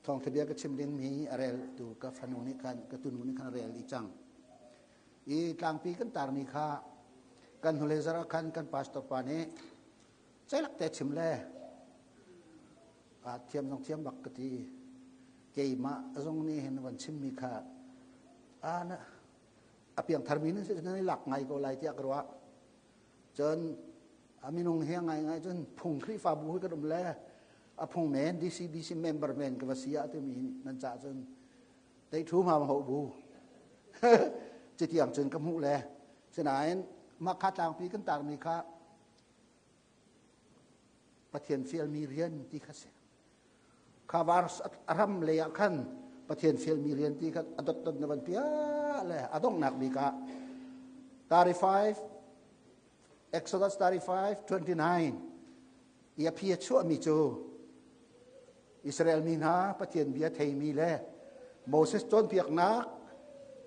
Thawngtha bia ka chim ding mi a rel tu ka fanu nih khan ka tunu nih khan a rel i cang. I tlangpi kan tarmi kha kan hnulei zarh ah khan kan pastor pa nih ceilak te chim le a thiam zong thiam bak ka ti. Keimah zong nih hin van chimmi kha a na a piangthar mi nan si nan i lak ngai ko lai tiah ka ruah. Cun a minung hi a ngaingai cun phung Khrihfabu hi kan um le a phung men DCBC member men ka va si ah timi nan cah cun tei thu ma ho bu citiang cun ka hmuh le sinain mah kha tlangpi kan tarmi kha Pathian fialmi rian ti kha si kha vars a ram lei ah khan Pathian fialmi rian ti kha a dot dot na van pia le a donghnak bik ah 35 Exodus 35 29 i a phi a chuahmi cu Israel mi hna Pathian bia theimi le Moses cawnpiaknak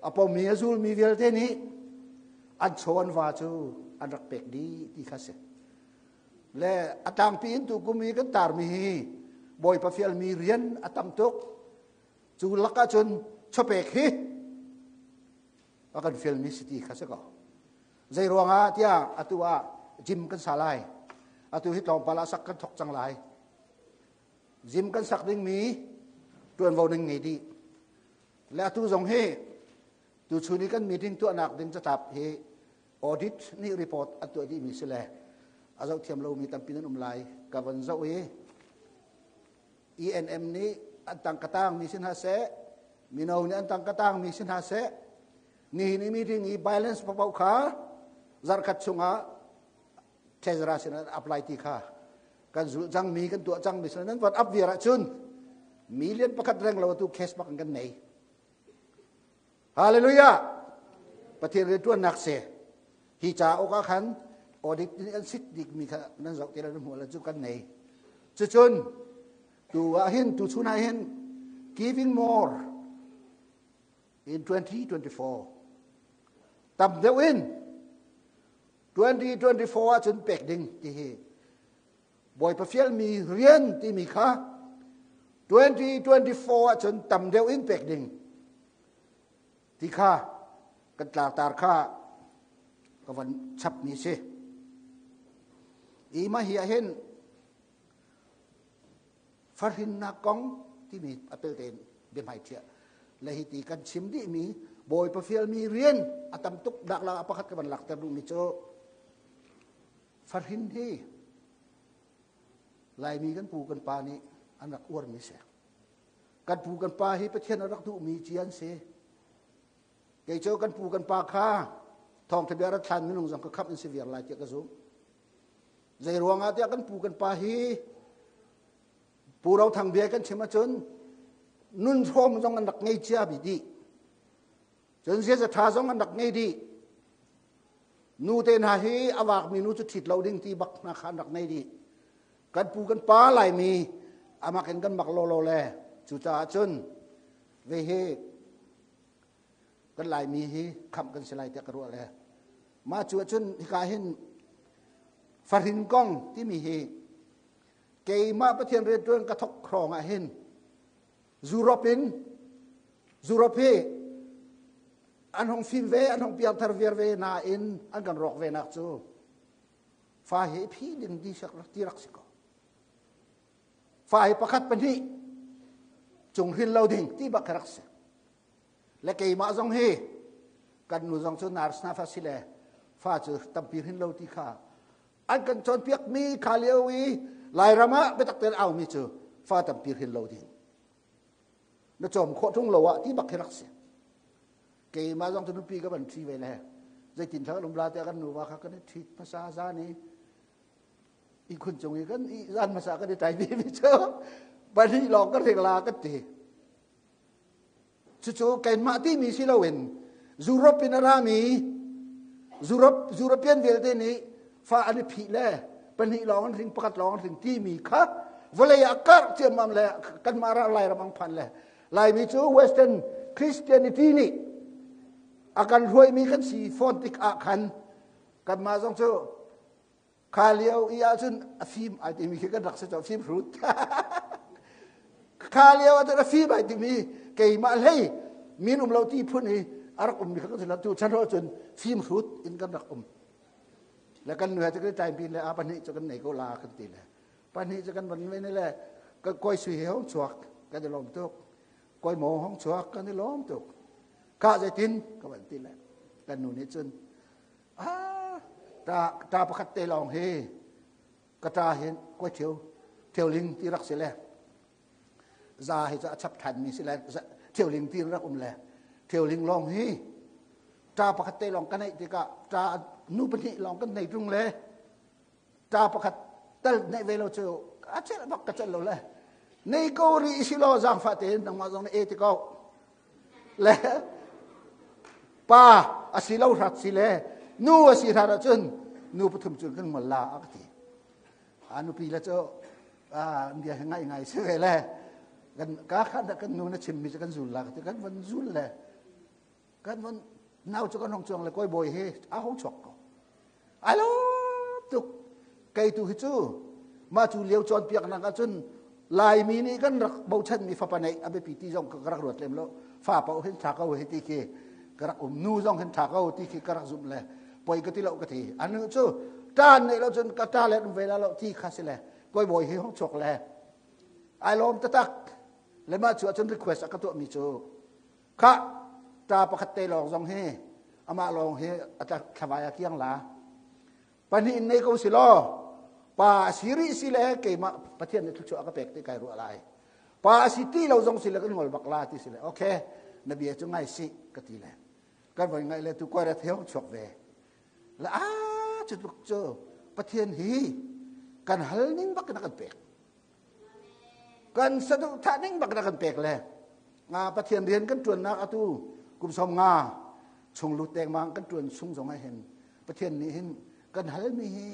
a pommi a zulmi vialte nih an chaw an va cu an rak pek dih ti kha si. Le a tlangpi in tu kum i kan tarmi hi Bawipa fialmi rian a tam tuk. Cu lakah cun chawpek hi a kan fialmi si ti kha si ko. Zei ruangah tiah atu ah gym kan sa lai. Atu hi tlawmpal ah sak kan thok cang lai. Gym kan sak dingmi tuanvo ning ngei dih. Le atu zong hi tu chun i kan meeting tuahnak ding catlap hi audit nih report an tuah dihmi si le a zoh thiam lomi tampi nan um lai ka von zoh i ENM nih an tangka tangmi si hna seh mino nih an tangka tangmi si hna seh nihin i meeting i balance paoh kha zarhkhat chungah treasurer sin an apply ti kha kan zulh cangmi kan tuah cangmi sin nan von up viar ahcun million pakhat reng lo tu cash bak kan nei Hallelujah! Pathian rianṭuannak si. Hi cauk ah khan audit nih an sit bikmi kha nan zoh ti nan hmuh le cu kan nei. Cucun tu ah hin tu chun ah hin giving more in 2024 tam deuh in 2024 ahcun pek ding ti hi Bawipa fialmi rian timi kha 2024 ahcun tam deuh in pek ding ti kha kan tlangtar kha ka van chapmi si. I mah hi ahhin fahrinnak kong timi a pelte in biahmai thiah le hi ti kan chim dihmi Bawipa fialmi rian a tam tuk dak la pakhat ka van lakter duhmi cu Fahrin hi Laimi kan pu kan pa nih an rak uarmi si. Kan pu kan pa hi Pathian a rak duhmi ci an si. Kei cu kan pu kan pa kha thawngtha bia rat thlan minung zong ka khamh in si viar lai tiah ka zumh. Zei ruangah tiah kan pu kan pa hi Pu Ro Thang bia kan chim ahcun nun hrawm zong an rak ngei cia bi dih. Cun ziaza ṭha zong an rak ngei dih. Nu te hna hi a vakmi nu cu ṭhit lo ding ti bak hna kha an rak ngei dih. Kan pu kan pa Laimi amak in kan mak lawlaw le cucaah cun ve hi kan Laimi hi khamh kan si lai tiah ka ruah le mah cu ahcun hika hin fahrin kong timi hi keimah Pathian rianṭuan ka thok hrawng ah hin Europe in Europe hi an hong fim ve an hong piangthar viar ve nain an kan rawk ve nak cu fa hi phi ding ti sak ti rak si ko fa hi pakhat pahnih cung hrin lo ding ti bak rak si le keimah zong hi kan nu zong cu nurse na fa si le fa cu tampi hrin lo ti kha an kan cawnpiak mi kha lio i Lairam ah biatak tein au mi cu fa tampi hrin lo ding na cawm khawh ṭung lo ah ti bak hi rak si keimah zong cu nupi ka van ṭhi ve le zeitin thla kan um la tiah kan nuva kha kan i ṭhit hmasa zan i ihkhun cung i kan i zan hmasa kan i ṭai mi cu pahnih lawng kan ring la kan ti Cucu keimah timi si loin Europe in a rami Europe European vialte nih fa an i phih le pahnih lawng an hring pakhat lawng an hring timi kha vawlei ah karh ciammam le kanmah ram Lairam ang phan le Laimi cu Western Christianity nih a kan hruaimi kan si fawn tik ah khan kanmah zong cu Kha lio i ahcun a fim ai timi khi kan rak si cu fim hrut. Kha lio ah cun a fim ai timi keimah hlei min um lo ti phun i a rak ummi kha kan tu chan cun fim hrut in kan rak um. Le kan nu he cu kan tlai pin le a pahnih cu kan nei ko la kan ti le. Pahnih cu kan van ve ne le koi sui he hong chuak kan i lawm tuk. Koi mo hong chuak kan i lawm tuk. Ka zeitin ka van ti le kan nu nih cun ah ta ta pakhat te lawng hi ka ṭa hin koi ṭhio ṭhioling ti rak si le za hi cu a chap ṭhan mi si le ṭhioling ti rak um le ṭhioling lawng hi ṭa pakhat te lawng ka neih tikah ṭa nu pahnih lawng kan nei ṭung le ṭa pakhat tal neih ve lo cu a celh bak ka celh lo le nei ko rih si law zaangfah tein nangmah zong na e ti ko le pa a si lo hrat si le nu a si hrat ahcun nu pathum cun kan ngol la a ka ti. A nupi le cu a bia hi ngai ngai si ve le kan ka khan kan nu na chimmi cu kan zul la ka ti. Kan von zul le kan von nau cu kan hong chuang le koi bawi hi a hong chuak ko. Ai lo tuk. Kei tu hi cu mah cu lio cawnpiaknak ahcun Laimi nih kan rak bochanmi fapa neih a biapi ti zong ka rak ruat lem lo. Fa paoh hin ṭha ko hi ti khi ka rak um, nu zong hin ṭha ko ti khi ka rak zumh le poi ka ti lo ka ti. Anu cu ṭan neih lo cun ka ṭa le um ve la lo ti kha si le koi bawi hi hong chuak le ai lawm taktak. Le mah cu ahcun request a ka tuahmi cu Khah, ṭa pakhat te lawng zong hi amah lawng hi a thlavai a kiang la. Pahnih in nei ko si law, pa a si rih si le keimah Pathian nih thluachuah a ka pek ti kai ruah lai. Pa a si ti lo zong si le kan ngol bak la ti si le, okay, na bia cu ngai si ka ti le. Kan voi ngaih le tu koi ra theo chuak ve. Le a cu tluk cu Pathian hi kan hal ning bak in a kan pek. Kan saduhthah ning bak na kan pek le nga Pathian rian kan ṭuannak atu kum som nga chung lut dengmang kan ṭuan chung zong ah hin Pathian nih hin kan halmi hi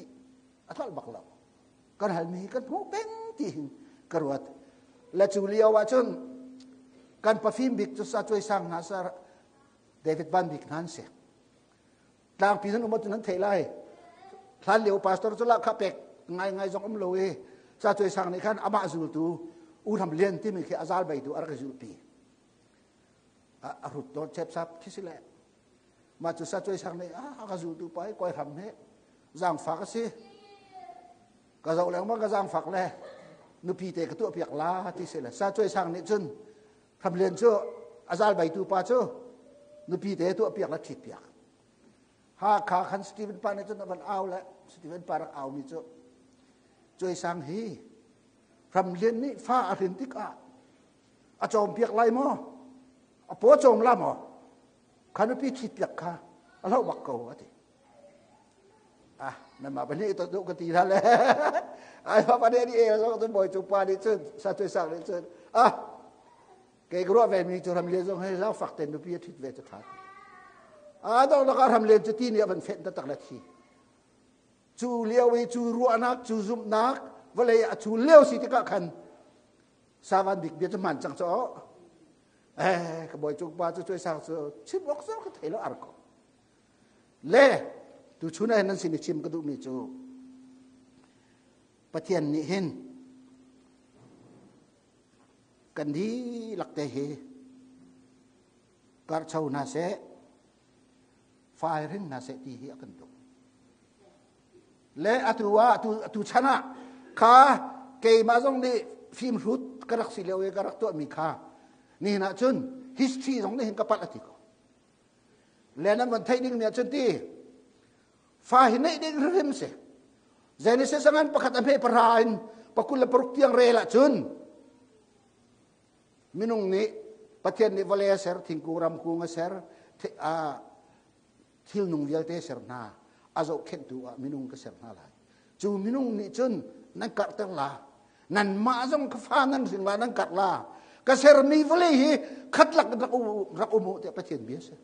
a tolh bak lo. Kan halmi hi kan hmuh peng ti hin ka ruat. Le cu lio ah cun kan pafim bik cu sa cuai sang hna sa David Van Bik hna an si. Tlangpi nan um ahcun nan theih lai. Hlan lio pastor cu lahkhah pek ngaingai zong um lo i ca cuai sang nih khan amah zultu U Hram Lian timi khi a zal beitu a rak i zulhpi. A hrut dawt chepsap khi si le. Mah cu sa cuai sang nih a ka zultu pa hi koi hram he zaangfak a si. Ka zoh lengmang ka zaangfak le nupi te ka tuah piak la ti si le. Sa cuai sang nih cun Hram Lian cu a zal beitu pa cu nupi te tuah piak le ṭhit piak. Hakha khan Stephen pa nih cun a van au le Stephen pa rak aumi cu Cuai Sang hi Hram Lian nih fa a hrin tikah a cawm piak lai maw? A paw cawm la maw? Kha nupi ṭhit piak kha a hloh bak ko a ti. Ah, nanmah pahnih to duh ka ti hna le. Ai pa nih ani e zong cun bawi cung pa nih cun sa cuai sang nih cun ah kei ka ruah ve mi cu ram lian zong hei zang fak ten nupi a ṭhit ve cu ṭha. Ah dong lak ah ram lian cu ti nih a van fenh taktak le thi. Cu lio i cu ruahnak cu zumhnak vawlei a cu lio si tikah khan savan bik bia cu hman cang cu eh ka bawi cung pa cu cuai sang cu chim awk zo ka thei lo ar ko. Le tuchun ah nan sin i chim ka duhmi cu Pathian nih hin kan dihlak te hi karcho hna seh fai ring hna seh ti hi a kan duh. Le atu ah atu chan ah kha keimah zong nih fimhrut ka rak si lio i ka rak tuahmi kha nihin ah cun history zong nih hin ka palh a ti ko. Le nan von theih ding mi ahcun ti fa hi neih ding hrim si. Genesis ngan pakhat a hme pahra in pakul le paruk tiang rel ahcun minung nih Pathian nih vawlei a ser, thingkung ramkung a ser, thil nung vialte ser hna, a zohkhenhtu ah minung ka ser hna lai. Cu minung nih cun nan karhter la, nanmah zong ka fa nan hring la nan karh la ka sermi vawlei hi khatlak rak rak um u tiah Pathian bia si.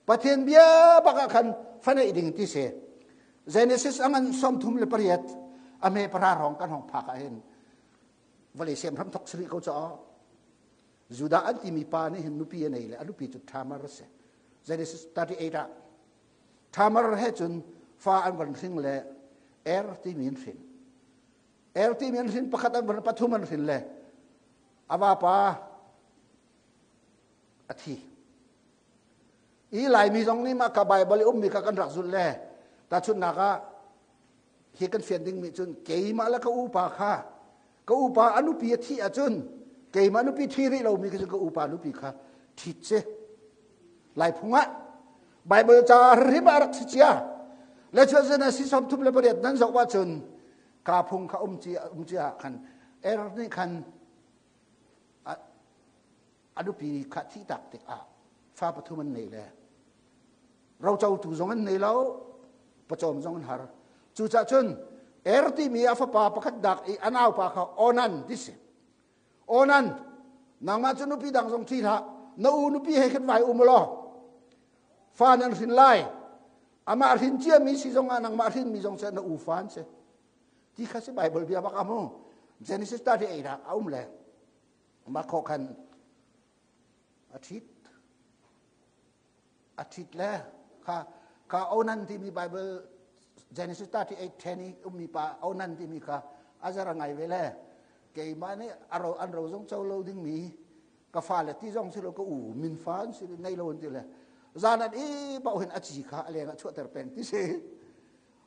Pathian bia bak ah khan fa neih ding ti si. Genesis a ngan 38 a me para rong kan hong phak ah hin vawlei sem hram thok siri ko caw Judah an timi pa nih hin nupi a nei le a nupi cu Tamar a si. Genesis 38 ah Tamar he cun fa an van hring le Er timi an hrin. Er timi an hrin pakhat an van pathum an hrin le. A vapa a thi. I Laimi zong nih mah ka Baibal i ummi kha kan rak zulh le tahchunhnak ah hi kan fian dingmi cun keimah le ka upa kha ka upa a nupi a thih ahcun keimah nupi thi rih lomi kha cun ka upa nupi kha ṭhit si. Laiphung ah Baibal ca hrim ah rak si cia. Le cu Genesis 38 nan zoh ahcun ka phung kha um cia um cia ah khan Er nih khan a nupi kha thih tak tikah fa pathum an nei le rocotu zong an nei lo pawcawm zong an har. Cucaah cun Er timi a fapa pakhat dak i a naupa kha Onan ti si. Onan, nangmah cu nupi dang zong thi hlah, na u nupi he khan vai um law fa nan hrin lai. Amah hrin ciami si zong ah nangmah hrinmi zong seh na u fa an si ti kha si. Bible bia bak amu Genesis 38 ah a um le mah khawh khan a ṭhit a ṭhit le kha kha Onan timi Bible Genesis 38:10 i ummi pa Onan timi kha a zara ngai ve le keimah nih a ro an ro zong co lo dingmi ka fale ti zong si lo, ka u min fa an si nei lo an ti le zan an i paoh hin a ci kha a leng ah chuahter peng ti si.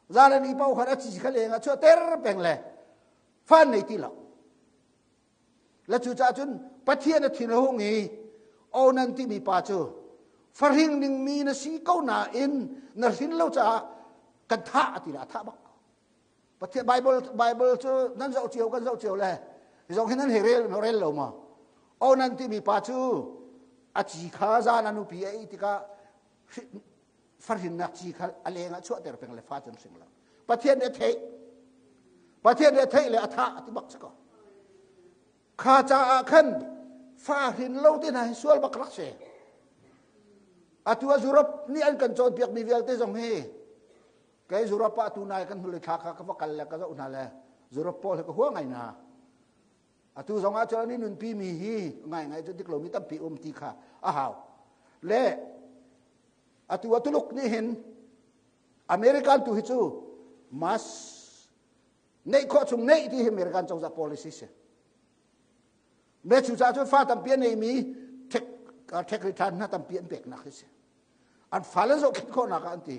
Zan an i paoh khan a ci kha leng ah chuahter peng le fa nei ti lo le cucaah cun Pathian a thin a hung i Onan timi pa cu fahring dingmi na si ko nain na hrin lo caah kan thah a ti la. A thah bak. Pathian Bible Bible cu nan zoh cio, kan zoh cio le zong hi nan hei rel rel lo maw? Onan timi pa cu a ci kha zan a nupi a ei tikah fahrinnak ci kha a leng ah chuahter peng le fa cun hring lo. Pathian nih a theih, Pathian nih a theih le a thah a ti bak si ko. Kha caah khan fa hrin lo te hna hi sual bak rak si. Atu a Europe nih an kan cawnpiak mi vialte zong hi kei Europe ah tu nai kan hnulei thla kha ka va kal le ka zoh hna le Europe pawl hi ka hua ngai hna. Atu zong ah cun an i nunpi mi hi ngai ngai cu dik lomi tampi um ti kha a hau le atu a Tuluk nih hin American tu hi cu mas neih khawh chung neih ti hi American cozah policy si me. Cu caah cun fa tampi a neimi tax return hna tampi an peknak hi si, an fale zohkhenh khawhnak ah an ti,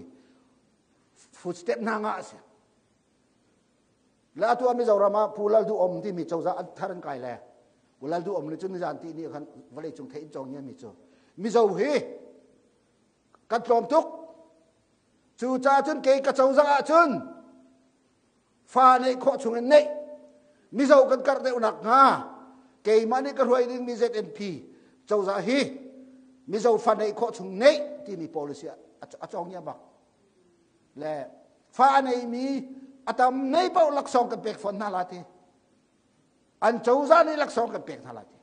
food stamp hna ngah a si le. Atu ah Mizoram ah Pu Lal Duh Om timi cozah an thar an kai le Pu Lal Duh Om nih cun nizan ti nih khan vawlei cung theih in cawng mi cu Mizo hi kan tlawm tuk, cu caah cun kei ka cozah ahcun fa neih khawh chung in neih, Mizo kan karh deuh nak hnga keimah nih ka hruai ding mi ZNP cozah hi Mizo fa neih khawh chung neih timi policy a cawng ya bak le fa a neimi a tam nei paoh laksawng kan pek fawn hna la ti, an cozah nih laksawng kan pek hna la ti.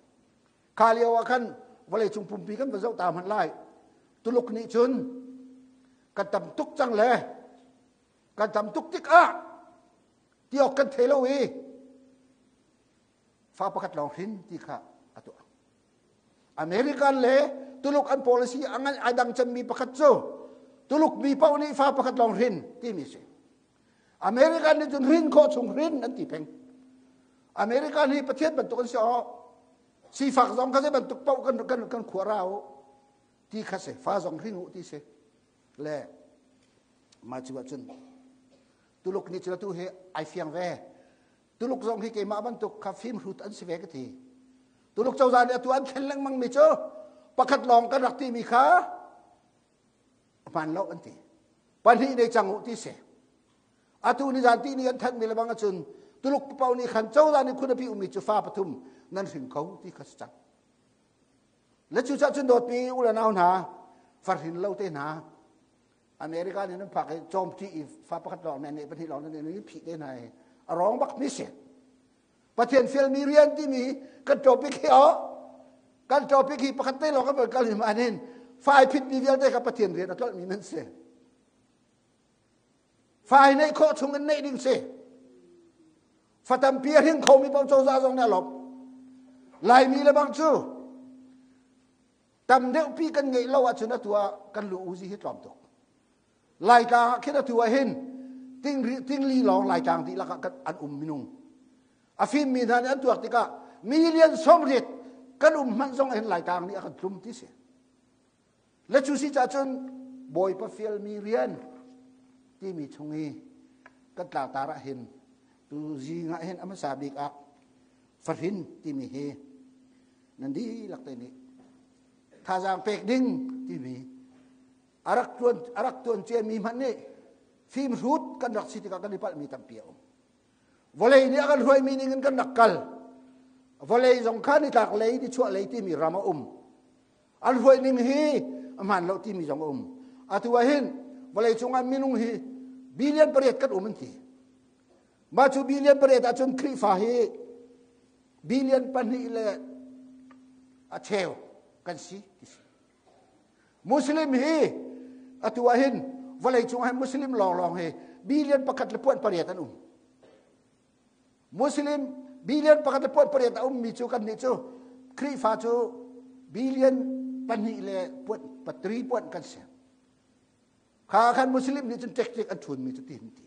Kha lio ah khan vawlei cung pumpi kan va zoh ta hmanh lai, Tuluk nih cun kan tam tuk cang le kan tam tuk tikah tiawk kan thei lo i fa pakhat lawng hrin ti kha a tuah. American le Tuluk an policy a ngan ai dang cemmi pakhat cu Tuluk mi paoh nih fa pakhat lawng hrin timi si. American nih cun hrin khawh chung hrin an ti peng. American hi Pathian bantuk an si aw, sifak zong kha zei bantuk paoh kan kan kan khua ra u ti kha si, fa zong hring u ti si le. Mah cu ahcun Tuluk nih cun atu hi ai fiang ve. Tuluk zong hi keimah bantuk kha fim hrut an si ve ka ti. Tuluk cozah nih atu an thlen lengmang mi cu pakhat lawng kan rak timi kha hmaan lo an ti, pahnih nei cang u ti si. Atu ni zan ti ni an thanh mi lebang ahcun Tuluk pau nih khan cozah nih khunapi ummi cu fa pathum nan hring kho ti kha si cang le. Cu cah cun dawtmi u le nau hna, farhin lo te hna America nih nan phak i cawm ṭi i fa pakhat lawng nan neih, pahnih lawng nan neih, phih te hna i a rawng bak mi si. Pathian fialmi rian timi kan topic hi o kan topic hi pakhat te lawng kan kal hi manin fai phit mi vialte kha Pathian rian a tlolh mi nan si. Fai neih khawh chung in neih ding si. Fatampi a hring khomi paoh cozah zong nih a lawmh. Laimi le bang cu tam deuhpi kan ngeih lo ahcun atu ah kan lu uzi hi tlawm tuk. Laitlang ah khin atu ah hin tingli lawng Laitlang dihlak ah an um minung. A fimmi hna nih an tuak tikah Million 80 kan um hmanh zong hin Laitlang nih a kan tlum ti si. Le cu si cah cun Bawipa fialmi rian timi chung i kan tlangtar ah hin tu zing ah hin a hmasa bik ah fahrin timi hi nan dihlak te nih thazaang pek ding timi a rak tuan a rak tuan ciami hmanh nih fimhrut kan rak si tikah kan i palhmi tampi a um. Vawlei nih a kan hruaimi ning in kan rak kal. Vawlei zong kha nitlak lei nichuah lei timi ram a um. An hruai ning hi a hmaan lo timi zong a um. Atu ah hin vawlei cungah minung hi billion pariat kan um an ti. Mah cu billion pariat ahcun Khrihfa hi billion pahnih le a cheu kan si ti si. Muslim hi atu ah hin vawlei cung ah Muslim lawnglawng hi billion pakhat le puan pariat an um. Muslim billion pakhat le puan pariat a ummi cu kan nih cu Khrihfa cu billion pahnih le puan patri puan kan si. Kha khan Muslim nih cun ṭekṭek an ṭhunmi cu ti ti.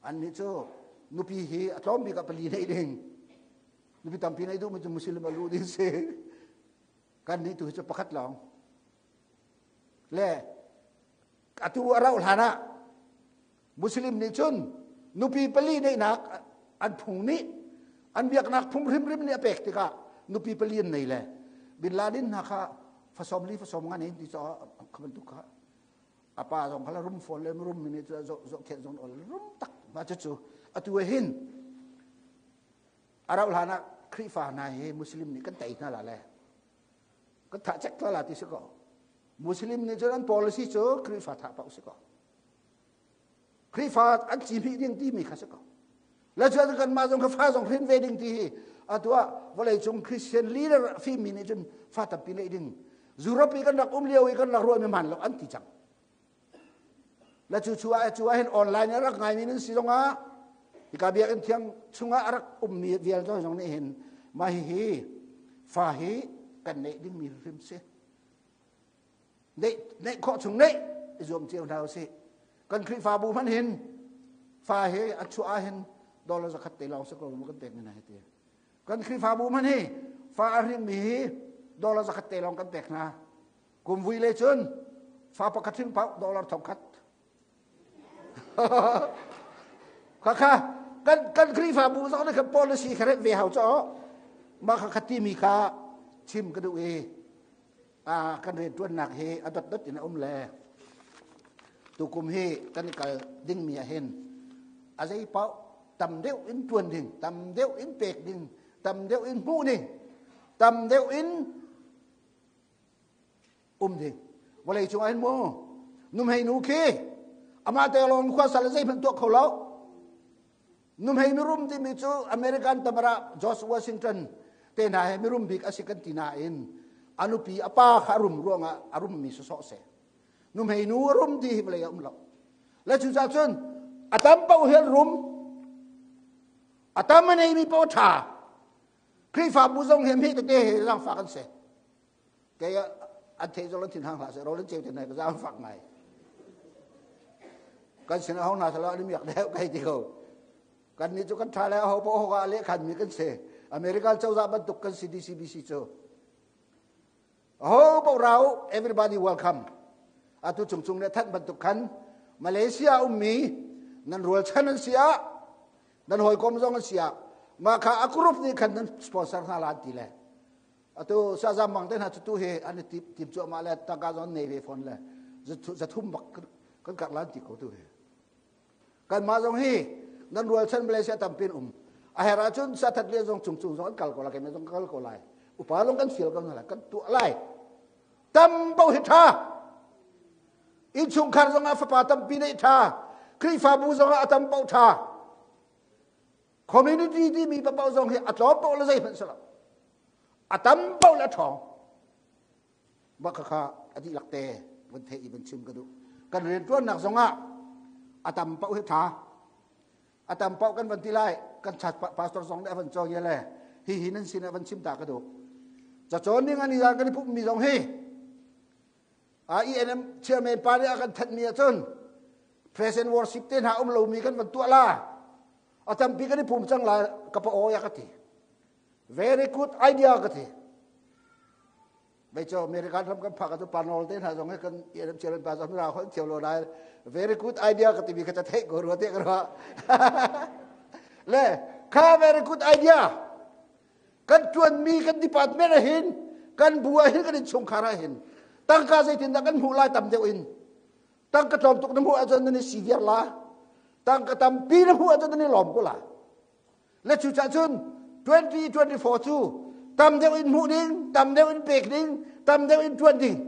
An nih cu nupi hi a tlawm bik ah pali neih ding. Nupi tampi neih duhmi cu Muslim a lu ding si. Kan nih tu hi cu pakhat lawng. Le atu a rauh hlan ah Muslim nih cun nupi pali neihnak an phung nih an biaknak phung hrimhrim nih a pek tikah nupi pali an nei le Bin Laden hna kha fasom li fasom nga nei ti cho kha bantuk kha a pa zong kha rum fawn le rum mi nih cu zohkhenh zong ol rum tak ma cu cu atu hin a rauh hlan ah Khrihfa hna hi Muslim nih kan tei hna la le kan thah cek la ti si ko Muslim nih cun an policy cu Khrihfa thah paoh si ko Khrihfa an ci hmih ding timi kha si ko le cun kanmah zong kha fa zong hrin ve ding ti hi atu ah vawleicung Christian leader fimmi nih cun fa tampi neih ding Europe i kan rak um lio i kan rak ruahmi hmaan lo an ti cang Le cu cu ah cu ah hin online a rak ngaimi nan si zongah hika biakinn thiang chungah a rak ummi vialte zong nih hin mah hihi fa hi kan neih dingmi hrim si. Neih neih khawh chung neih i zuam cio hna usih. Kan Khrihfabu hmanh hin fa hi a chuah ah hin dollar zakhat te lawng si ko kan pek hna hi ti. Kan Khrihfabu hmanh hi fa a hringmi hi dollar zakhat te lawng kan pek hna. Kum vui le cun fa pakhat hring paoh dollar thong khat. Khakha kan kan Khrihfabu zong nih khan policy kha ret ve hau cho. Mah kha kha timi kha chim ka duh i a kan rianṭuannak hi a dotdot in a um le tukum hi kan i kal dingmi ah hin a zei paoh tam deuh in ṭuan ding, tam deuh in pek ding, tam deuh in hmuh ding, tam deuh in um ding vawlei cung ah hin mu numhei nu khi amah te lawng khua sal zeihmanh tuah kho lo numhei mirum timi cu American tamara George Washington te hna he mirum bik a si kan ti nain a nupi a pa kha a rum ruangah a rummi sawsawh se numhei nu a rum ti hi vawlei a um lo le cu cah cun a tam paoh hi an rum a tam a neimi paoh ṭha Khrihfabu zong hi hme tete he zaangfak an si. Kei an theih zong an thin hang hlah seh, rawl an ceu te hna ka zaangfak ngai. Kan sin ah hong hna sala an i miak deuh kai ti ko. Kan nih cu kan ṭha le aho paoh ho ah lehkhan mi kan si. American cozah bantuk kan si DCBC cu. Aho paoh ra u, everybody welcome. Atu cungcung le thanh bantuk khan Malaysia ummi nan rualchan an si ah nan hawikom zong an si ah mah kha a group nih khan nan sponsor hna la an ti le atu sazam bang te hna cu tu hi an i tip tip cuahmah le tangka zong nei ve fawn le zathum bak kan kak lan ti ko tu hi kanmah zong hi nan rualchan Malaysia tampin um a her ahcun sathat le zong cung cung zong an kal ko lai keimah zong kal ko lai upa lung kan fial ko hna lai kan tuah lai tam bo hi tha innchungkhar zong ah fapa tampi neih tha Khrihfabu zong ah a tam paoh tha community timi paoh zong hi a tlawm paoh le zeihmanh si lo a tam paoh le a ṭhawng Mah khakha a dihlak te van theih i van chim ka duh. Kan rianṭuannak zongah a tam paoh hi ṭha. A tam paoh kan van ti lai. Kan chat pastor zong nih a van cawng le hi hi nan sin ah van chim ta ka duh. Cacawn ning ani kan i pumhmi zong hi ENM chairman pa nih a kan thanhmi ahcun present worship te hna um lomi kan van tuah la. A tampi kan i pum cang la ka pa aw ya ka ti. Very good idea ka ti. Mei cu American ram kan phak cu panol te hna zong he kan iram chiaran pa zong ra hon thiam lo lai. Very good idea ka timi kha ta theih ko rua te ka rua. Le kha very good idea. Kan tuanmi kan department ah hin kan bu ah hin kan innchungkhar ah hin tangka zeitindah kan hmuh lai tam deuh in tangka tlawm tuk na hmuh ahcun nan i si viar la tangka tampi na hmuh ahcun nan i lawm ko la Le cucah cun 2024 cu tam deuh in hmuh ding, tam deuh in pek ding, tam deuh in ṭuan ding.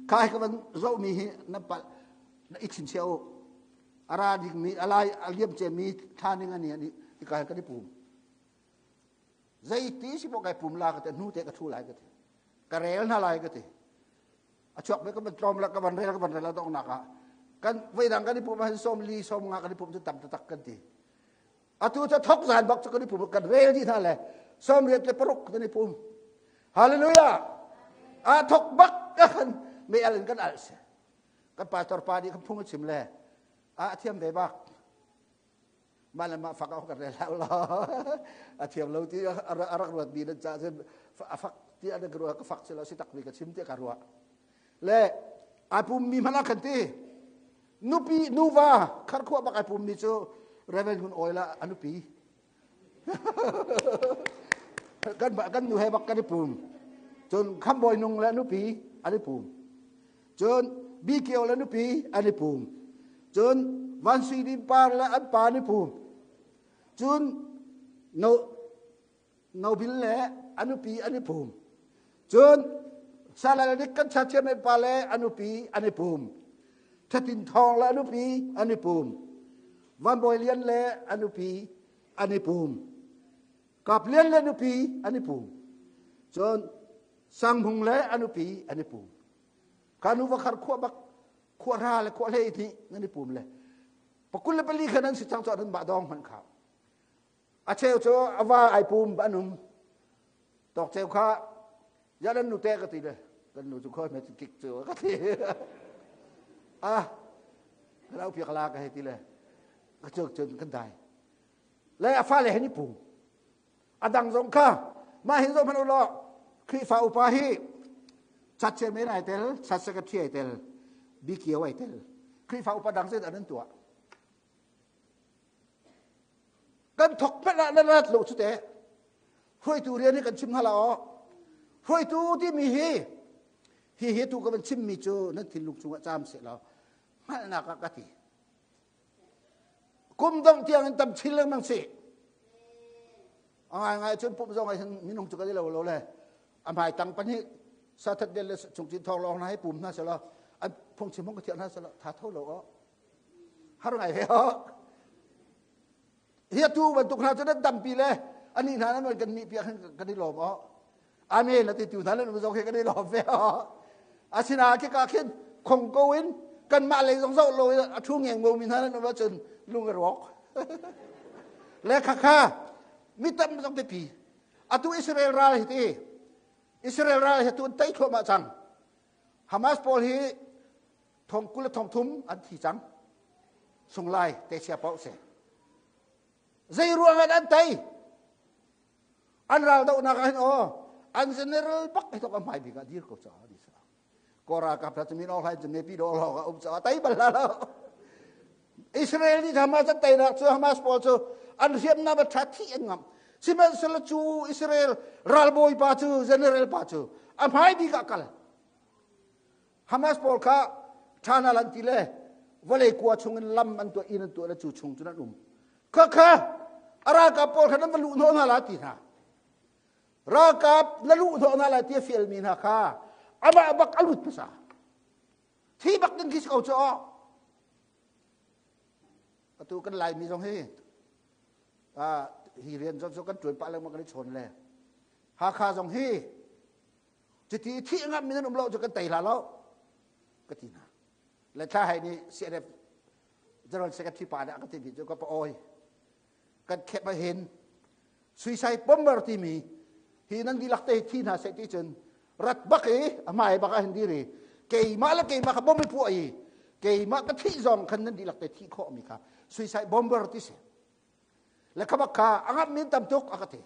Kha hi ka van zohmi hi na palh na i chinchiah u. A ra dingmi, a lai a liam ciami thla ning ani ani hika hin kan i pum. Zeiti si pawh kai pum la ka ti, hnu te ka thu lai ka ti. Ka rel hna lai ka ti. A chuak ve ka van tlawm la ka van rel ka van rel a donghnak ah kan voidang kan i pum ahhin sawm li sawm nga kan i pum cu tam taktak kan ti. Atu cu thok zan bak cu kan i pum kan rel dih hna le 86 kan i pum. Hallelujah! A thok bak kan mei al in kan al si. Kan pastor pa nih kan phung a chim le a thiam ve bak. Mah le mah fak ah kan rel hau lo. A thiam lo ti a rak ruat mi nan ca cun a fak ti an ka ruah ka fak si lo si tak mi ka chim ti ka ruah. Le ai pum mi hmanh ah kan ti. Nupi nuva kharkhuah bak ai pummi cu Reverend Hun Oil ah a nupi. Kan kan nu he bak kan i pum. Cun Khambawi nung le nupi an i pum. Cun BKO le nupi an i pum. Cun Van Sui Dim Par le an pa an i pum. Cun No Nobil le a nupi an i pum. Cun Salaladik kan chathiam pa le a nupi an i pum. Thatin Thawng le a nupi an i pum. Van Bawi Lian le a nupi an i pum. Kap Lian le nupi an i pum. Cun Sang Hmung le a nupi an i pum. Ka nu va khar khua bak khua ra le khua hlei nih nan i pum le pakul le pali khan an si cang cu an mah dong hman khau. A cheu cu a va ai pum an um. Tawk cheu kha ya nan nu te ka ti le kan nu cu khoi me kik cu ka ti. Ah ka lau piak la ka hei ti le ka cuk cun kan dai. Le a fale hen i pum. A dang zong kha mah hin zong hmanh u law Khrihfa upa hi chat chairman ai tel, chat secretary ai tel, BKO ai tel. Khrihfa upa dang zeidah nan tuah? Kan thok hmanh ah nan rat lo cu teh. Hruaitu rian hi kan chim hna la aw. Hruaitu timi hi hi hi tu ka van chimmi cu nan thinlung chungah caam seh law hngalhnak ah ka ti. Kum dongh tiang in tam chin lengmang si. A ngai ngai cun pumh zong ah hin minung cu kan i lo lo le a hmai tang pahnih sathat del le chungchin thawng lawng hna hi pum hna selaw an phungchim hong ka thiah hna selaw tha tho lo aw. Har ngai ve ho. Hi atu bantuk hna cu nan tampi le ani hna nan kan nih piak kan i lawm aw. Amen a ti tu hna nan zong khi kan i lawm ve aw. Asina khi ka khin khong ko in kanmah lei zong zoh lo a thu ngeng mo mi hna nan um ahcun lung a rawk. Le khakha mi tam zong biapi. Atu Israel ral hi ti Israel ral hi tu an tei thluahmah cang. Hamas pawl hi thong kul le thong thum an thi cang sunglai te chia paoh si zei ruang ah an tei an ral dohnak ah hin aw an general bak hi tok a hmai bik ah dir ko caah di sa ko ralkap hna cu min aung hlaing cu nepi do lawng ah um caah tei bal la lo Israel nih Hamas an teinak cu Hamas pawl cu an hriamnam a ṭha thi an ngamh sihmanhsehlaw cu Israel ralbawi pa cu general pa cu a hmai bik ah kal Hamas pawl kha ṭha lan ti le vawlei kua chungin lam an tuah inn an tuah le cu chung cun an um. Kha kha a ralkap pawl kha nan va luh hnawh hna la ti hna. Ralkap na luh hnawh hna lai ti a fialmi hna kha amah bak a lut hmasa. Thi bak ding khi si ko cu aw. Atu kan Laimi zong hi hi rian zong cu kan ṭuan pah lengmang kan i chawn le Hakha zong hi Cuti i thih ngam mi nan um lo cu kan tei hlah lo ka ti hna. Le thla hai nih CNF General Secretary pa nih a ka timi cu ka pa oi kan khep ah hin suicide bomber timi hi nan dihlak te thi hna seh ti cun rat bak i a hmai bak ah hin dir i keimah le keimah kha bom i puah i keimah ka thih zong khan nan dihlak te thih khawh mi kha suicide bomber ti si le kha bak kha a ngamh min tam tuk a ka ti.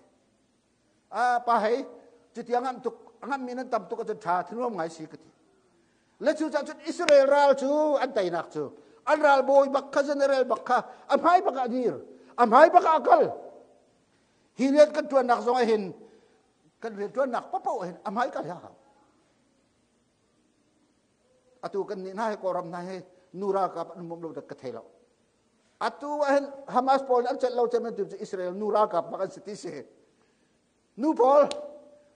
A pa hei cuti a ngamh tuk a ngamhmi nan tam tuk ahcun ṭha thinruam ngai si ka ti. Le cu cah cun Israel ral cu an teinak cu an ral bawi bak kha general bak kha a hmai bak ah dir a hmai bak ah kal. Hi rian kan ṭuannak zong ah hin kan rian ṭuannak paoh hin a hmai kal hi a hau. Atu kan nih hna hi Kawlram hna hi nu ralkap an um lo dak ka thei lo. Atu ah hin Hamas pawl an celh lo cem an cu Israel nu ralkap bak an si ti si. Nu pawl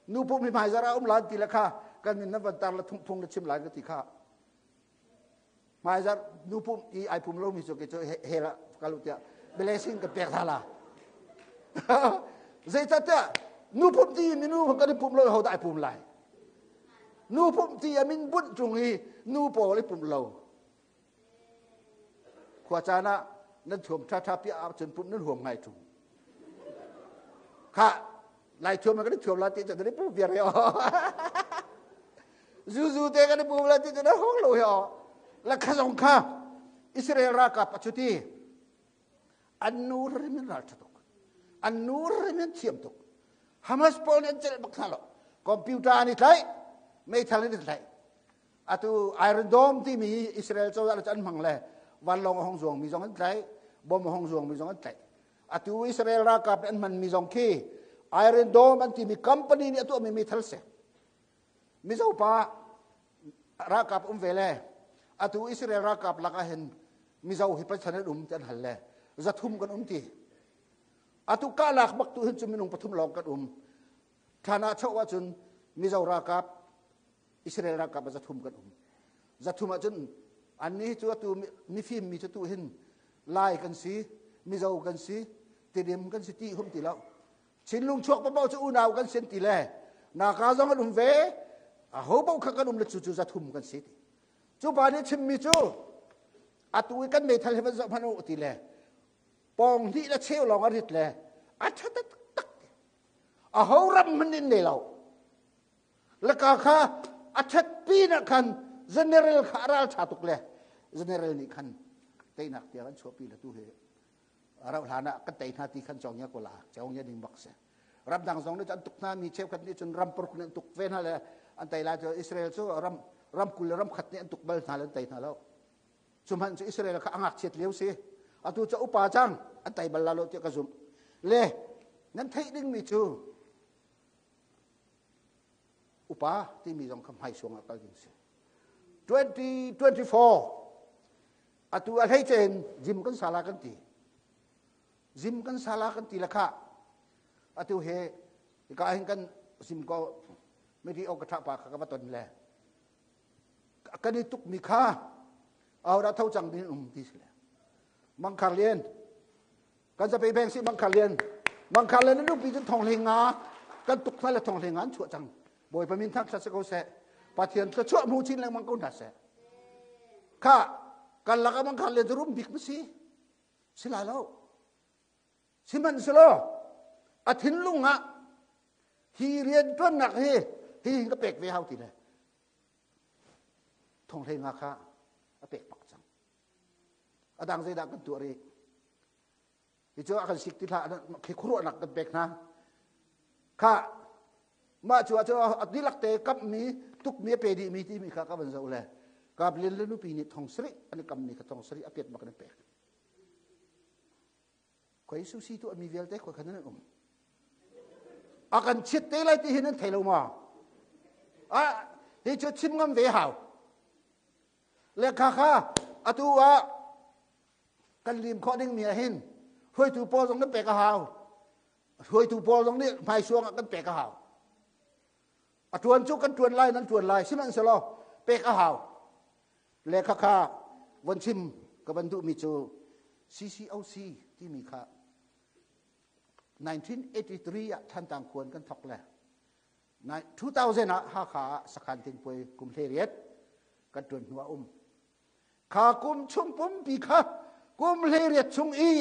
nu pum hi hmaizar ah um lan ti le kha kan min nan van tar le phung le chim lai ka ti kha. Hmaizar nu pum i ai pum lomi cu ke cu hell ah kal u tiah blessing ka pek hna la. Zeicahtiah nu pum ti minu kan i pum lo ho dah ai pum lai. Nu pum ti a min bunh ṭung i nu pawl i pum lo. Khua caan ah nan thuam ṭhaṭha piah ahcun pumh nan huam ngai ṭung. Kha lai thuam kan i thuam la ti cu nan i pum viar he Zuzu te kan i pum la ti cu nan hong lo he La kha zong kha Israel ralkap a chuti an nu rim in ral ṭha tuk. An nu rim in thiam tuk. Hamas pawl nih an celh bak hna lo. Computer an i tlaih, meithal an i tlaih. Atu Iron Dome timi Israel cozah le cu an hmang le vanlawng a hong zuangmi zong an tlaih, bom a hong zuangmi zong an tlaih. Atu Israel ralkap an hmanmi zong khi Iron Dome an timi company nih a tuahmi meithal si. Mizo pa ralkap um ve le atu Israel ralkap lakah hin Mizo hi pachan an um ti an hal le zathum kan um ti. Atu kahlak bak tu hin cu minung pathum lawng kan um. Thlan ah choh ahcun Mizo ralkap Israel ralkap ah zathum kan um. Zathum ahcun annih cu atu mifim mi cu tu hin Lai kan si, Mizo kan si, Tidim kan si ti hum ti lo. Chinlung chuak paoh cu unau kan sin ti le naka zong an um ve a ho paoh kha kan um le cu cu zathum kan si ti. Cu pa nih chimmi cu atu i kan meithal hi van zoh hmanh u ti le pawng hnih le cheu lawng a rit le a ṭha taktak a ho ram hmanh in nei lo laka kha a ṭhat pin ah khan general kha a ral ṭha tuk le general nih khan teinak tiang an chuahpi le tu hi rauh hlan ah kan tei hna ti khan cawngya ko la cawngya ding bak si ramdang zong nih an tuk hna mi cheukhat nih cun ram paruk nih an tuk ve hna le an tei lai cu Israel cu ram ram kul le ram khat nih an tuk bal hna le an tei hna lo cu hmanh cu Israel kha a ngakchiat lio si atu cu upa cang an tei bal la lo tiah ka zumh le nan theih dingmi cu upa timi zong kha hmaisuang ah kal ding si 2024 atu a hleice in gym kan sala kan ti gym kan sala kan ti la kha atu he ka hin kan sim ko meri ok ka tha pa kha ka va ton le kan i tuk mi kha ahodah tho cang ding um ti si le mangkhar lian kan zape beng si mangkhar lian mangkhar lian nupi cun thong hleng nga kan tuk hna le thong hleng nga an chuah cang bawipa min thang thla si ko seh pathian thluachuah hmu chin lengmang ko hna seh kha kan lak ah mangkhar lian cu rum bik ma si si lai lo Sihmanhsehlaw a thinlung ah hi rianṭuannak hi hi ka pek ve hau ti le thonghlei nga kha a pek bak cang. A dang zeidah kan tuah rih? Hi cu a kan sik ti hlah khi khuaruahnak kan pek hna. Kha mah cu ah cu a dihlak te kamhmi tukmi a pe dihmi timi kha ka van zoh le Gabriel le nupi nih thong sarih an i kammi kha thong sarih a piat bak in a pek. Khoi susi tu mi vialte khoi khan nan um. A kan chiat te lai ti hi nan thei lo ma? A hi cu chim ngam ve hau. Le kha kha atu ah kan lim khawh ding mi ah hin hruaitu pawl zong nan pek a hau. Hruaitu pawl zong nih hmaisuang ah kan pek a hau. A tuan cu kan tuan lai nan tuan lai sihmanhsehlaw pek a hau. Le khakha von chim ka van duhmi cu CCOC timi kha 1983 ah Thantlang khuan kan thok le 2000 ah Hakha ah sakhan tingpuai kum hlei kan tuan hnu ah um. Kha kum chung pumpi kha kum hlei chung i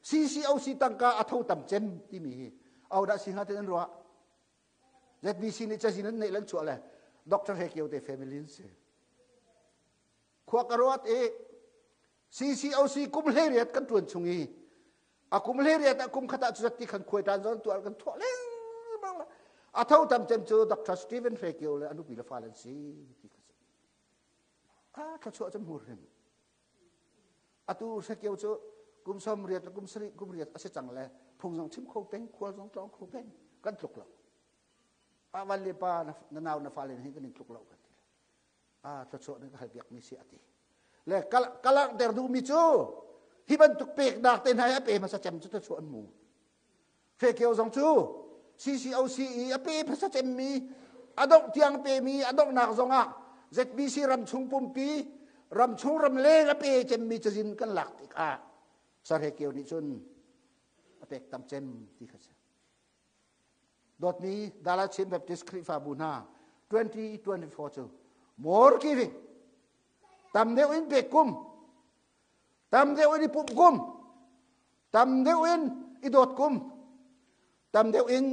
CCOC tangka a tho tam cem timi hi au dah si hnga ti nan ruah. ZBC nih cazin an neih lan chuah le Dr. He Kio te family an si. Khua ka ruat i CCOC kum hlei kan tuan chung i a kum hlei riat ah kum khat ah cu zat ti khan khuai tan zon tuar kan thuah lengmang. A tho tam cem cu Dr. Stephen Hre Kio le a nupi le fale an si ti kha si. A thluachuah cu hmur hrim. Atu Hre Kio cu kum 80 le kum 70 kum riat a si cang le phung zong chim kho peng, khual zong tlawng kho peng, kan tluk lo. A van le pa na nau na fale hin kan in tluk lo kan ti. A thluachuah nan ka hal biak mi si a ti. Le kalak der duh mi cu hi bantuk peknak te hna hi a pe hmasa cem cu thluachuah an mu. Fekio zong cu CCOC i a pe hmasa cemmi a dongh tiang pemi a donghnak zongah ZBC ramchung pumpi ramchung ramleng a pe cemmi cazin kan lak tikah Sarhekio nih cun a pek tam cem ti kha si. Dawtmi Dala Chin Baptist Khrihfabu hna 2024 cu more giving tam deuh in pek kum tam deuh in i pumh kum tam deuh in i dawt kum tam deuh in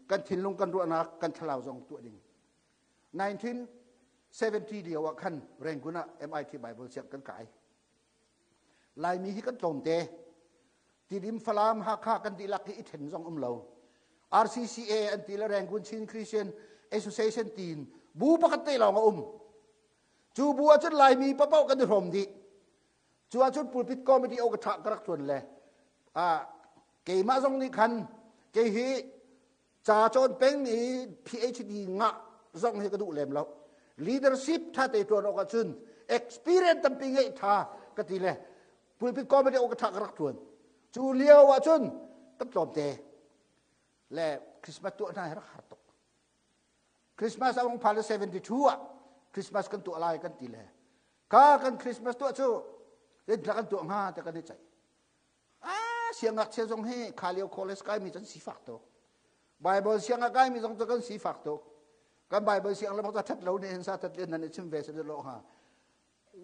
kan thinlung kan ruahnak kan thlarau zong tuah ding 1970 lio ah khan Rangoon ah MIT Bible siang kan kai Laimi hi kan tlawmte Tidim Falam Hakha kan dihlak hi i then zong um lo RCCA an ti le Rangoon Chin Christian Association tiin bu pakhat te lawng a um Cu bu ahcun Laimi papaoh kan i hrawm dih. Cu ahcun pulpit committee o ka ṭha ka rak ṭuan le keimah zong nih khan kei hi ca cawn peng i PhD ngah zong hi ka duh lem lo. Leadership ṭha te ṭuan awk ahcun experience tampi ngeih ṭha ka ti le pulpit committee o ka ṭha ka rak ṭuan. Cu lio ahcun kan tlawmte le Christmas tuah hna hi rak har tuk. Christmas a hung phan le 72 ah Christmas kan tuah lai kan ti le ka kan Christmas tuah cu zeithla kan tuah hnga te kan i ceih. Ah siangngakchia zong hi kha lio college kai mi can sifak tuk. Bible siang a kai mi zong cu kan sifak tuk. Kan Bible siang le bak that lo ne hin sa that len nan i chim ve se lo ha.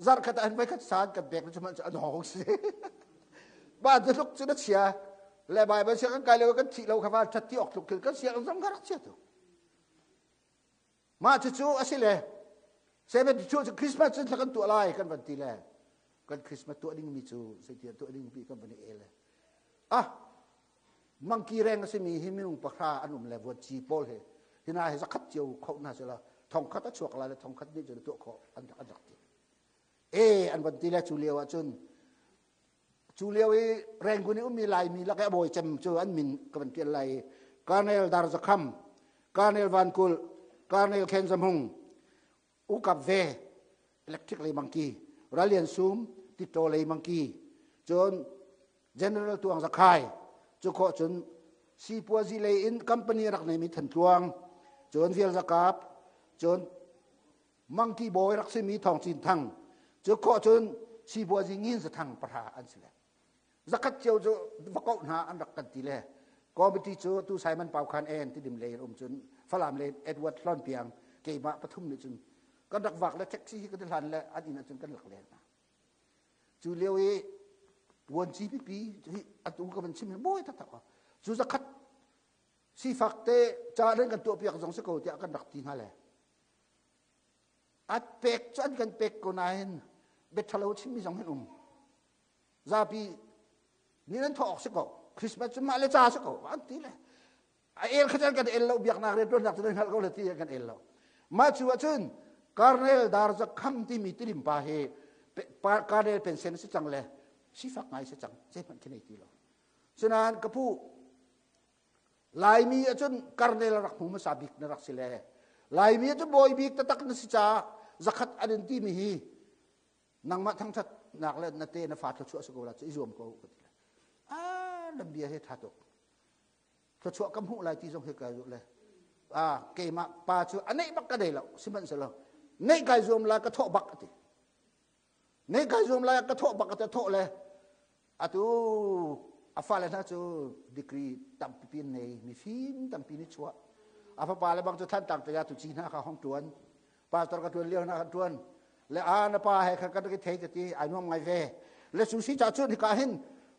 Zarh khat ah voi khat san kan pek cu man cu an hong si. Ba tu tluk cu na chia le Bible siang kan kai lo kan thih lo kha va that ti ok tluk kan siang zong ka rak chia tuk. Mah cucu a si le 72 cu Christmas cu kan tuah lai kan van ti le kan Christmas tuah ding mi cu zeitiah tuah ding mi kan van i el le ah mangki reng a simi hi minung pahra an um le vuanci pawl he hina he zakhat cio kho hna sila thongkhat a chuak lai le thongkhat nih cun tuah khawh an an rak ti e an van ti le cu lio ah cun cu lio i Rangoon i ummi Laimi lak i a bawi cem cu an min ka van tial lai Colonel Dar Zakham Colonel Van Kulh Colonel Khen Zamhung Ukap ve electric lei mangki Ralian Sum Tito lei mangki cun General Tuang Zakhai cu khawh cun sipuazi lei in company rak neimi Thantluang cun Vial Zakap cun mangki bawi rak simi Thawng Cin Thang cu khawh cun sipuazi Ngin Zathang pahra an si le zakhat cio cu va koh hna an rak kan ti le committee cu tu Simon Pau Khan en tidim lei um cun Falam le Edward Hlon Piang keimah pathum nih cun kan rak vak le taxi hi kan hlan le an inn ah cun kan rak len hna cu lio i vuanci pipi hi atu ka van chim hi mawi taktak cu zakhat sifak te ca nan kan tuah piak zong si ko tiah kan rak ti hna le at pek cu an kan pek ko nain biathalo chimmi zong hin um zapi nih nan thawh awk si ko Christmas cu mah le ca si ko an ti le a el kha kan el lo biaknak le tuannak cu nan hngalh ko le ti kan el lo mah cu ahcun Karnel dar zakham timi tilim pa hi Karnel pensen si cang le sifak ngai si cang zeihmanh khi nei ti lo sinain ka pu Laimi ahcun Karnel rak hmu hmasa bik na rak si le Laimi ahcun bawi bik taktak na si caah zakhat an in timi hi nangmah thangthatnak le na te na fa thluachuah si ko la cu i zuam ko ka ti le ah nan bia hi tha tuk thluachuah ka hmuh lai ti zong hi kai le ah keimah pa cu a neih bak ka nei lo sihmanhsehlaw neih kai zuam lai ka thawh bak a ti neih kai zuam lai ka thawh bak a ti thawh le atu a fale hna cu degree tampi pin nei mifim tampi ni chuah a fapa le bang cu Thantlang te tu ci hna kha hong tuan pastor ka tuan lio hna kan tuan le a na pa he khan kan rak i thei ka ti ai nuam ngai ve le su si cha cun hika hin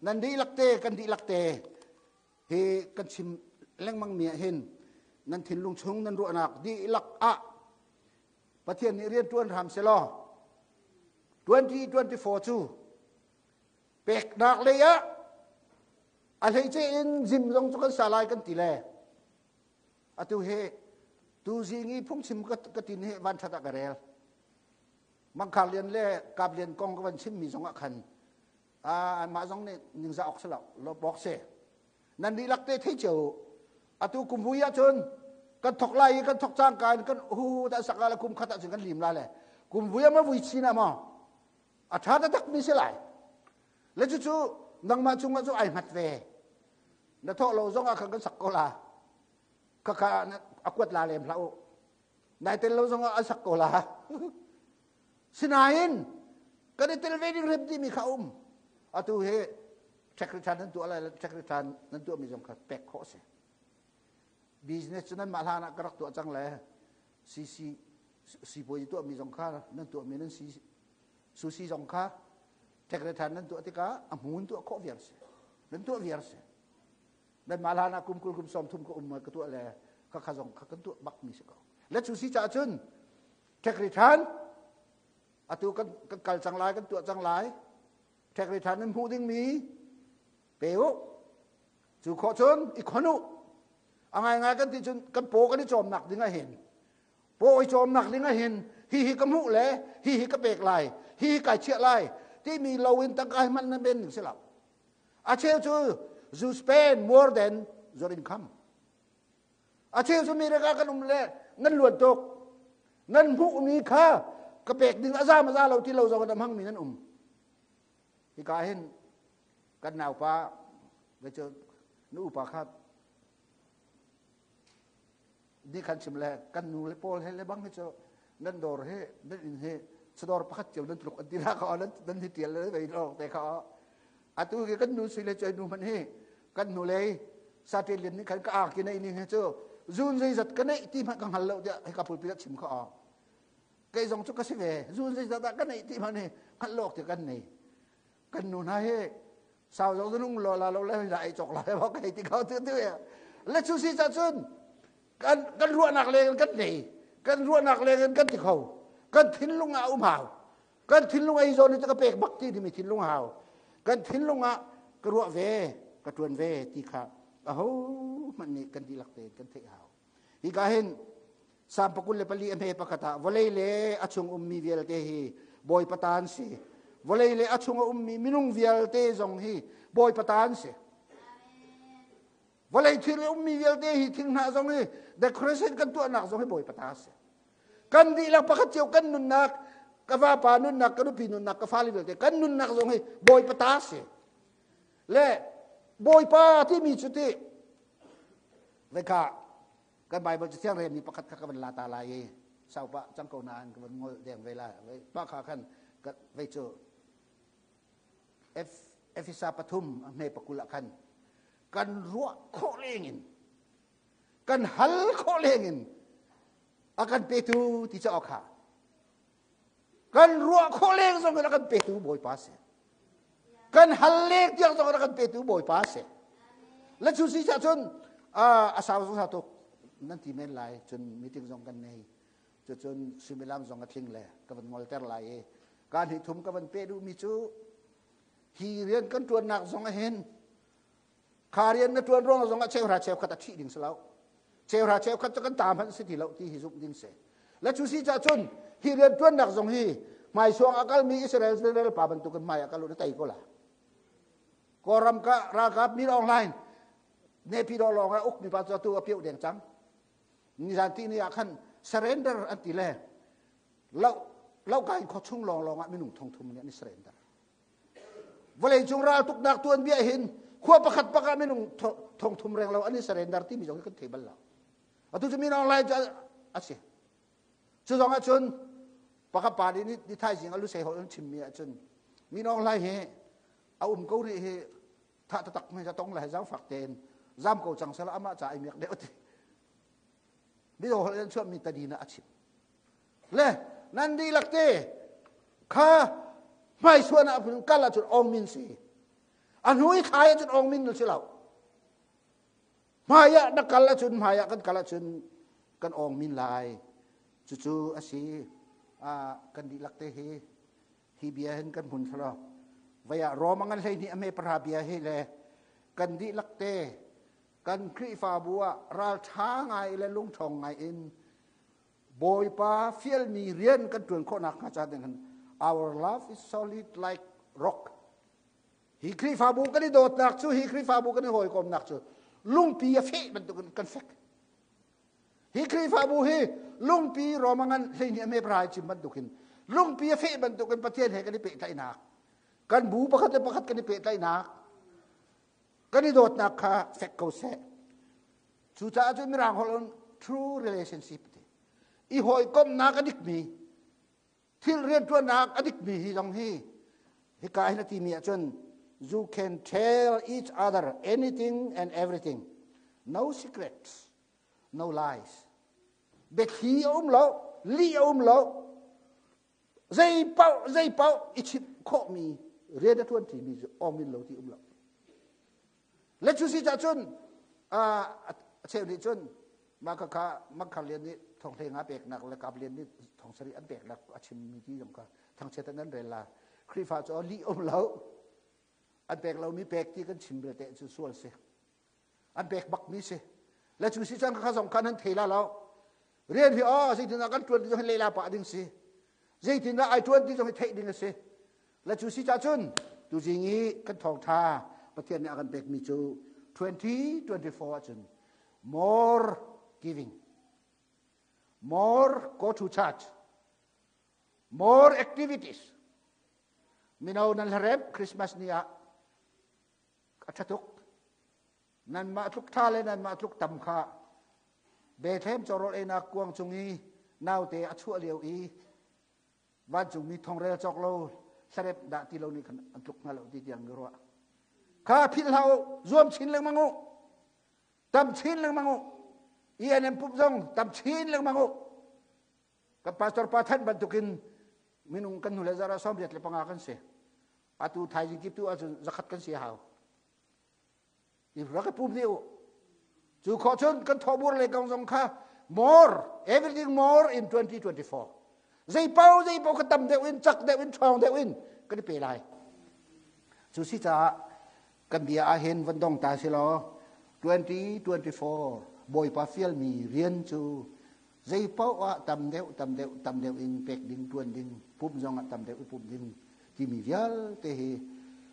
nan dihlak te kan dihlak te hi kan chim lengmang mi ah hin nan thinlung chung nan ruahnak dihlak ah Pathian nih rian tuan hram selaw 2024 cu peknak lei ah a hleice in zim zong cu kan sa lai kan ti le. Atu hi tu zing i phungchim ka tin hi van that ah ka rel. Mangkhar lian le kap lian kong ka van chim mi zong ah khan mah zong nih ningzah awk si lo lo bawk si. Nan dihlak te thei cio atu kum vui ahcun kan thok lai i kan thok cangka in kan hu dah sak la kum khat ahcun kan lim la le kum vui ah ma vui chin ah maw a ṭha taktak mi si lai. Le cucu nangmah cungah cu ai hngat ve. Na thawh lo zong ah khan kan sak ko la. Khakha a kuat la lem hlah u. Nai tel lo zong ah an sak ko la. Sinain kan i tel ve ding rem timi kha um. Atu hi tax return nan tuah lai tax return nan tuahmi zong kha pek khawh a si. Business cu nan mah hlan ah ka rak tuah cang le CC sipuazi tuahmi zong kha nan tuahmi nan si susi zong kha tax return nan tuah tikah a hmun tuah khawh viar si. Nan tuah viar si. Nan mah hlan ah kum 20 kum 30 ka um ka tuah le kha kha zong kha kan tuah bak mi si ko. Le cu si caah cun tax return atu kan kan kal cang lai kan tuah cang lai tax return nan hmuh ding mi pe u cu khawh cun i khon u a ngai ngai kan ti cun kan paw kan i cawmnak ding ah hin paw i cawmnak ding ah hin hi hi ka hmuh le hi hi ka pek lai hi hi kai chiah lai timi lo in tangka hi hman na ben ding si lo a cheu cu you spend more than your income A cheu cu America kan um le nan luat tuk. Nan hmuhmi kha ka pek ding a za ma za lo ti lo zong in a hmangmi nan um. Hika hin kan naupa ve cu nu upa kha ni khan chim le kan nu le pawl he le bang hi cu nan dawr hi nan inn hi chadawr pakhat cio nan tluk an ti la kha nan nan hi tial le vei lo te kha atu ki kan nu sui le choi nu hmanh hi kan nu lei sate lian nih khan ka ar ki nei ning hi cu zun zeizat ka neih ti hmanh ka hngal lo tiah hika pulpi ah chim kha a kei zong cu ka si ve zun zeizat ah ka neih ti hmanh hi hngalh lawk ti kan nei kan nu hna hi sau zong nung lo la lo le la ei chok la ba kai ti kho tu tu ya le chu si cha cun kan kan ruahnak leng kan nei kan ruahnak leng kan ti kho kan thinlung ah um hau kan thinlung ei zawn hi ka pek bak ti timi thinlung hau kan thinlung ah ka ruah ve ka tuan ve ti kha aho hmanh nih kan dihlak tein kan theih hau hika hin Salm 24 a hme pakhat ah vawlei le a chung ummi vialte hi Bawipa ta an si vawlei le a chung a ummi minung vialte zong hi Bawipa ta an si vawlei thil i ummi vialte hi thinghnah zong hi decoration kan tuahnak zong hi Bawipa ta a si kan dihlak pakhat cio kan nunnak ka vapa nunnak ka nupi nunnak ka fale vialte kan nunnak zong hi Bawipa ta a si le Bawipa timi cu ti veka kan Bible cu thiang rem mi pakhat kha ka van la ta lai i saupa cang ko nain ka van ngol deng ve lai pa kha khan vei cu Efesa pathum a hme pakul ah khan kan ruah khawh lengin kan hal khawh lengin a kan petu ti cauk kha kan ruah khawh leng zong in a kan petu Bawipa si kan hal leng tiang zong in a kan petu Bawipa si le cu si cun a sau zong tuk nan ti men lai cun meeting zong kan nei cucun suimilam zong a tling le ka van ngolter lai i ka hnih thum ka van pe duhmi cu hi rian kan ṭuannak zong ah hin kha rian na ṭuan ruang zong ah cheuhra cheukhat a ṭhih ding si lo cheuhra cheukhat cu kan ta hmanh si ti lo ti hi zumh ding si le cu si cah cun hi rian ṭuannak zong hi hmaisuang a kalmi Israel Israel pa bantukin hmai a kal u na tei ko la Kawlram ka ralkap min online Naypyidaw lawng ah uk mi pa cu atu a piuh deng cang nizan ti ni ah khan surrender an ti le lo lo kai kho chung lawng lawng ah minung thong thum nih an i surrender vawlei cung ral tuknak tuan bia hin khua pakhat pakhat minung thong thum reng lo an i surrender timi zong kan thei bal lo atu cu min online cu a si cu zong ah cun pakhat pa nih ni thaizing a lu sei hol an chimmi ah cun min Aung Hlaing hi a um ko rih hi tha taktak me tong le zang fak tein zam ko cang sala amah ca ai miak deuh ti mi hol an chuah mi tadina a chim le nan dihlak te kha hmai suan ah kal ah cun ong min si a hnu i thlai ah cun ong min si lo hmai ah na kal ahcun hmai ah kan kal ahcun kan ong min lai cucu a si kan dihlak te hi hi bia hin kan hmun thlo vei ah Rome ngan hlei hnih a me para bia hi le kan dihlak te. Kan Khrihfabu ah ralṭha ngai le lungṭhawng ngai in Bawipa fialmi rian kan ṭuan khawh nakhnga ca ding hin our love is solid like rock. Hi Khrihfabu kan i dawtnak cu, hi Khrihfabu kan i hawikomnak cu lungpi a feh bantukin kan fek. Hi Khrihfabu hi lungpi Roma ngan 12 a mep rai cim bantukin lungpi a feh bantukin Pathian he kan i pehtlaihnak, kan bu pakhat le pakhat kan i pehtlaihnak, kan i dawtnak kha fek ko seh. Cucaah cun Mirang holh in true relationship ti. I hawikomhnak a dikmi, thil rianṭuannak a dikmi hi zong hi hika hin a timi ahcun you can tell each other anything and everything. No secrets, no lies. Biathli a um lo, lih a um lo, zei paoh zei paoh i chimh khawhmi rian a ṭuanṭimi cu awm lo ti um lo. Le cu si cah cun a cheu nih cun mah kha Mangkhar Lian nih thong hlei nga peknak le Kap Lian nih thong sarih an peknak a chimmi ti zong kha thangchiat an rel la. Khrihfa cu lih um lo. An pek lomi pek ti kan chim belte cu sual si. An pek bakmi si. Le cu si cang kha zong kha nan thei la lo. Rian hi aw zeitindah kan ṭuan ti zong hi lehla pah ding si. Zeitindah ai ṭuan ti zong hi theih ding a si. Le cu si cah cun tuzing i kan thawngṭha Pathian nih a kan pekmi cu 2024 ahcun more giving, more go to church, more activities. Mino nan hlarep Christmas ni ah a ṭha tuk. Nanmah tluk ṭha le nanmah tluk tam kha Bethlehem cawrawl einak kuang cung i naute a chuah lio i vancungmi thongrel cawk lo hlarep dah ti lo nih khan an tluk hnga lo ti tiang ka ruah. Kha philh hlah u, zuam chin lengmang u, tam chin lengmang u, ENM pup zong tam chin lengmang u. Kan pastor pa thanh bantukin minung kan hnulei zarh ah 85 kan si. Atu thaizing kip tu ahcun 100 kan si hau. I rak i pum dih u. Cu khawh cun kan thawhbur le kong zong kha more, everything more in 2024. Zei pau zei pau ka tam deuh in, cak deuh in, ṭhawng deuh in kan i pe lai. Cu si caah kan bia ah hin van dong ta si law 2024 Bawipa fialmi rian cu zei paoh ah tam deuh tam deuh tam deuh in pek ding ṭuan ding pumh zong ah tam deuh i pumh ding timi vialte hi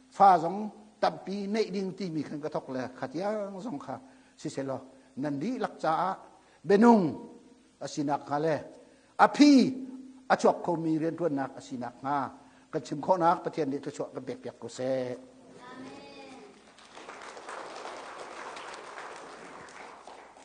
fa zong tampi neih ding timi khan ka thok le khatiang zong kha siselaw nan dihlak caah bianung a sinak hnga le a phi a chuak khomi rianṭuannak a sinak hnga kan chim khawhnak Pathian nih thluachuah kan pek piak ko seh.